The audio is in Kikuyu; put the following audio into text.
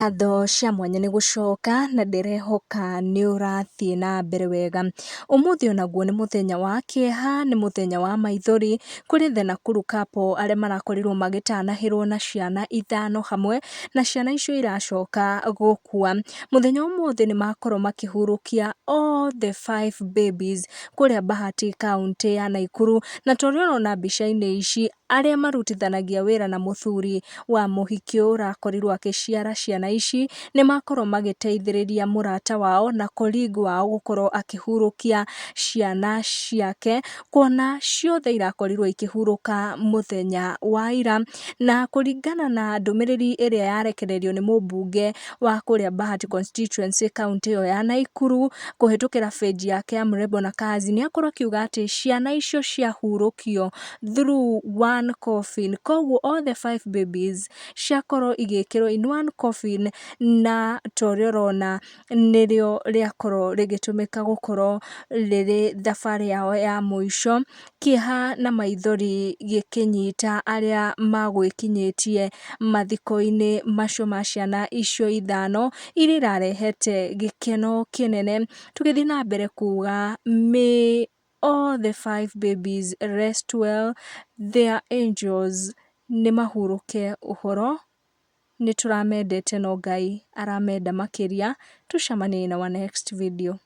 Ngatho cia mwanya nĩ gũcoka na ndĩrehoka nĩ ũrathiĩ na mbere wega. Ũmũthĩ onaguo nĩ mũthenya wa kĩeha, nĩ mũthenya wa maithori kũrĩ the Nakuru couple arĩa marakorirwo magĩtanahĩrwo na ciana ithano hamwe, na ciana icio iracoka gũkua. Mũthenya wa ũmũthĩ nĩ makorwo makĩhurũkia all the five babies kũrĩa Bahati, kaũntĩ ya Nakuru. Na ta ũrĩa ũrona mbica-inĩ ici, arĩa marutithanagia wĩra na mũthuri wa mũhiki ũyũ ũrakorirwo akĩciara ciana ici, nĩ makorwo magĩteithĩrĩria mũrata wao na colleague wao gũkorwo akĩhurũkia ciana ciake, kuona ciothe irakorirwo ikĩhurũka mũthenya wa ira. Na kũringana na ndũmĩrĩri ĩrĩa yarekererio nĩ mũmbunge wa kũrĩa Bahati Constituency, kaũntĩ ĩyo ya Nakuru, kũhĩtũkĩra page yake ya Mrembo na Kazi, nĩ akorwo akiuga atĩ ciana icio ciahurũkio through one coffin, koguo all the five babies ciakorwo igĩkĩrwo in one coffin, na ta ũrĩa ũrona nĩrĩo rĩakorwo rĩgĩtũmĩka gũkorwo rĩrĩ thabarĩ yao ya mũico. Kĩeha na maithori gĩkĩnyita arĩa magwĩkinyĩtie mathiko-inĩ macio ma ciana icio ithano iria irarehete gĩkeno kĩnene. Tũgĩthiĩ na mbere kuga, may all the five babies rest well, their angels nĩ mahurũke ũhoro. Nĩ tũramendete no Ngai aramenda makĩria. Tũcemanie in our next video.